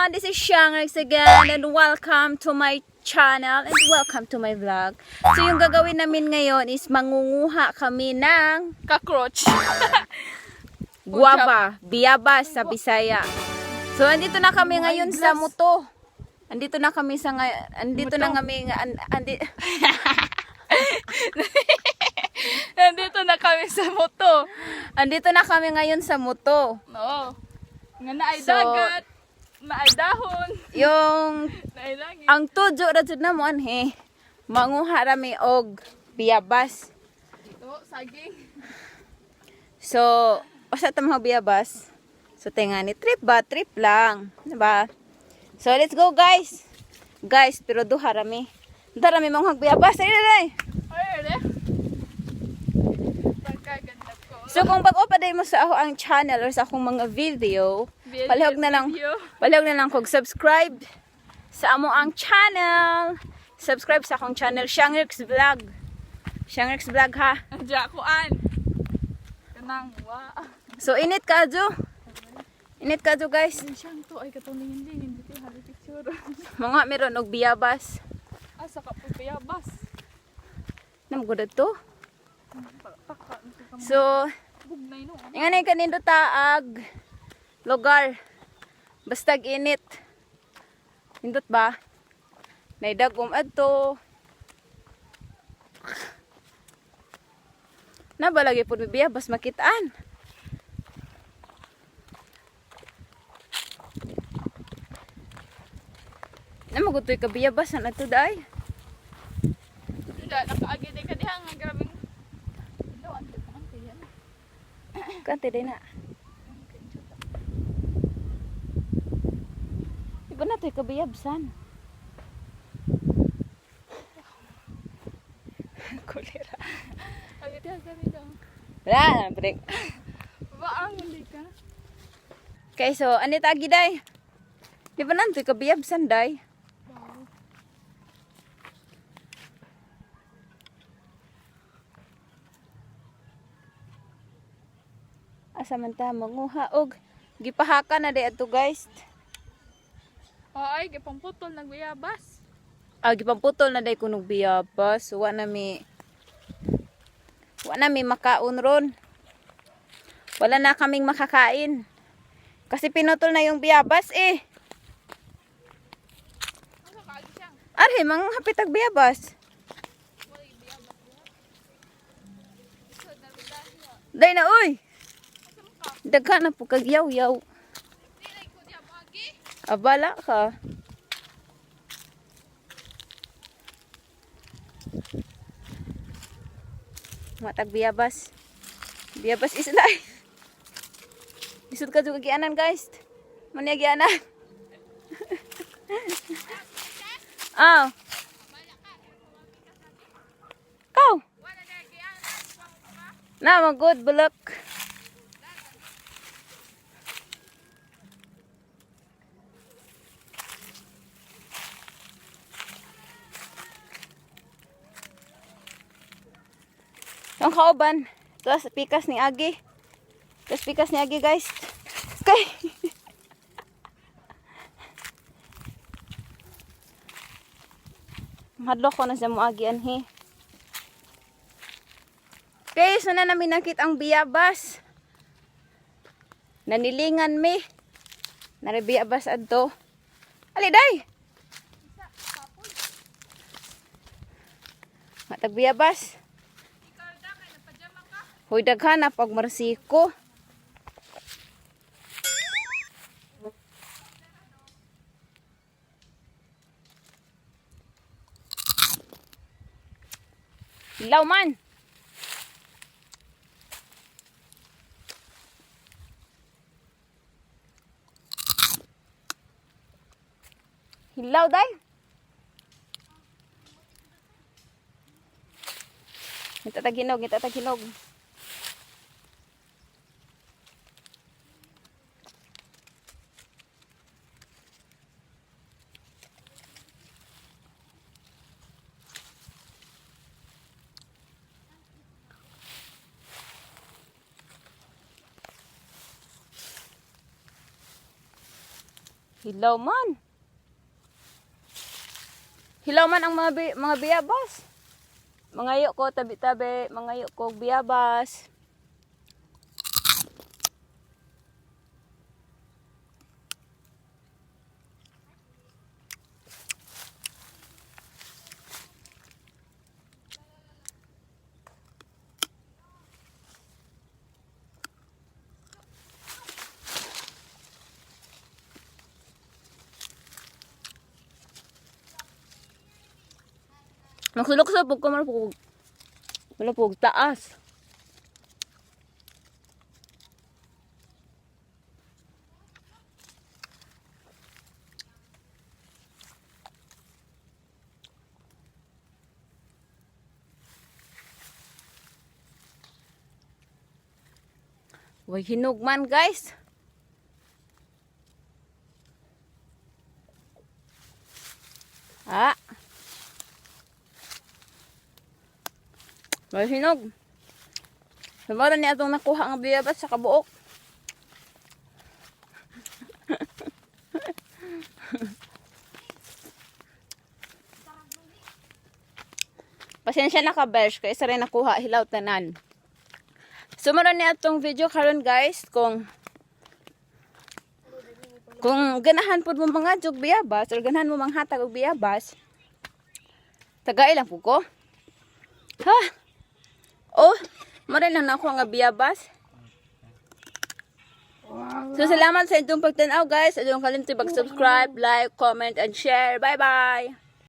Everyone! This is Shangrix again and welcome to my channel and welcome to my vlog. So yung gagawin namin ngayon is mangunguha kami ng Cockroach. Guava, biyabas sa Bisaya. So andito na kami ngayon sa Muto. Andito na kami sa andito na Muto. kami andi, Nandito na kami sa moto. Andito na kami ngayon sa Muto. Oo. Nga naay So, dagat, naay dahon, Yung naay langit. ang tudyo ra jud namo anhi, manguha ra mi og biyabas. Ito, saging. So, usa ta mga biyabas. So, tinga ni trip ba? Trip lang. Diba? So, let's go, guys. Guys, pero duha rami. Duha rami mga biyabas. Ay, ay, ay. Ay, are. Pagkaganda ko. So, kung bago pa day mo sa ako ang channel or sa akong mga video, Video, palihog na lang, video. palihog na lang kog subscribe sa amo ang channel. Subscribe sa akong channel, Shangrix Vlog. Shangrix Vlog ha. Andiya ko an. Kanang wa. So, init ka, Jo. Init ka, Jo, guys. Ay, siyang to ay katong hindi hindi tayo hali picture. Mga meron og biyabas. Asa ka po bayabas. Namgudod to. Paka So, bugnay no. nga na kanindo taag lugar. Bastag init. Indot ba? Naidagom adto. Na ba lagi pud biyabas makitaan? Na magutoy ka biyabas na adto day. Hindi, nakaagi di ka diha nga grabeng. Hello, ante pa ante yan. Kante day na. Iba na to'y kabiyabsan. Kulira. Agi diha gani daw. Wala na, break. Baang hindi ka. Okay, so, ano tagi day? Di ba nanto'y kabiyabsan day? Wow. Asa man ta manguha og gipahaka na day adto, guys. Ay, gipamputol ng guyabas. Ah, gipamputol na day kunog biyabas. So, wa na mi makaon ron. Wala na kaming makakain. Kasi pinutol na yung biyabas eh. Ano kaagi siya? Arhe, mga hapitag biyabas. Day na, uy! Daghan na po kag yaw-yaw. Dili ko diha moagi. Abala ka. Matag biyabas. Biyabas is life. Lisod ka juga gianan, guys. Mani gianan. Ah. Kaw. Na, mag good bulak. Ang kauban. Tapos pikas ni Agi. Tapos pikas ni Agi, guys. Okay. Mahadlok ko na sa mo Agi anhi. Okay, so na namin nakita ang biyabas. Nanilingan mi. Nari biyabas adto. Ali day. Matag biyabas. Hoy, daghan na pag marsiko. Hilaw man. Hilaw day. Ngita tag hinog, ngita tag hinog. Hilaw man. Hilaw man ang mga biyabas. Mangayo ko tabi-tabi, mangayo ko biyabas. Magsulok-sulok ko malapog taas. Way hinog man, guys. Ah. Way hinog. Sumara ni atong nakuha ang biyabas sa kabuok. Pasensya na ka, Besh, kay isa rin nakuha hilaw tanan. Sumara ni atong video karon, guys, kung ganahan pud mo mga jug biyabas or ganahan mo manghatag og biyabas, tagay lang pud ko. Ha? Oh, mara lang na ako nga biyabas. So, salamat sa inyong pagtanaw, guys. At yung kalimti mag-subscribe, like, comment, and share. Bye-bye!